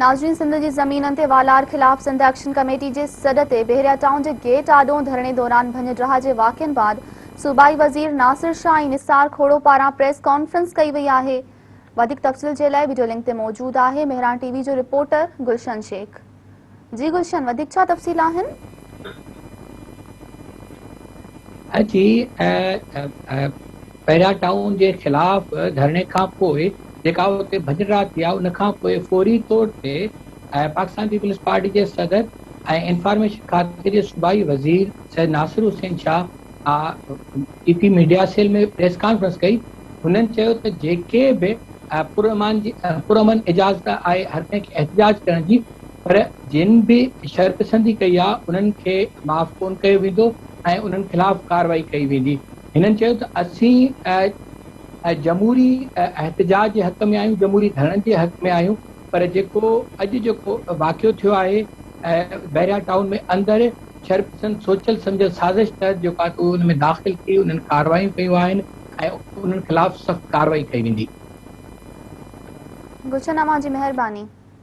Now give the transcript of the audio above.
ناظرين سنڌ جي زمينن تي والار خلاف سنڌ ايڪشن ڪميٽي جي سڏ تي بحريا ٽائون جي گيٽ آڏو ڌرڻي دوران ڀڃ ڊاهه جي واقعن بعد صوبائي وزير ناصر شاهه ۽ نثار کوڙو پاران پريس ڪانفرنس ڪئي وئي آهي وڌيڪ تفصيل جي لاء وڊيو لنڪ تي موجود آهي مهراڻ ٽي وي جو رپورٽر گلشن شيخ جي گلشن وڌيڪ ڇا تفصيل آهن؟ جي پهريان ٽائون جي خلاف ڌرڻي کان پوء جيڪا اتي ڀڃ ڊاهه ٿي آهي ان کان پوء فوري طور تي پاڪستان پيپلز پارٽي جي صدر ۽ انفارميشن کاتي جي صوبائي وزير Syed Nasir Hussain Shah P P media cell ۾ press conference ڪئي. هنن چيو ته جيڪي به پرامن اجازت آهي هر ڪنهن کي احتجاج ڪرڻ جي پر جن به شرپسندي ڪئي آهي انهن کي معاف ڪونه ڪيو ويندو ۽ انهن خلاف ڪارروائي ڪئي ويندي. هنن چيو ته اسين جمهوري احتجاج جي حق ۾ آهيون، جمهوري ڌرڻن جي حق ۾ آهيون پر جيڪو اڄ جيڪو واقعو ٿيو آهي بحريا ٽائون ۾ اندر شرپسند سوچيل سمجهيل سازش تحت جيڪو آهي اهو ان ۾ داخل ٿي انهن ڪارروايون ڪيون آهن ۽ انهن خلاف سخت ڪارروائي ڪئي ويندي. گلشن اوهان جي مهرباني.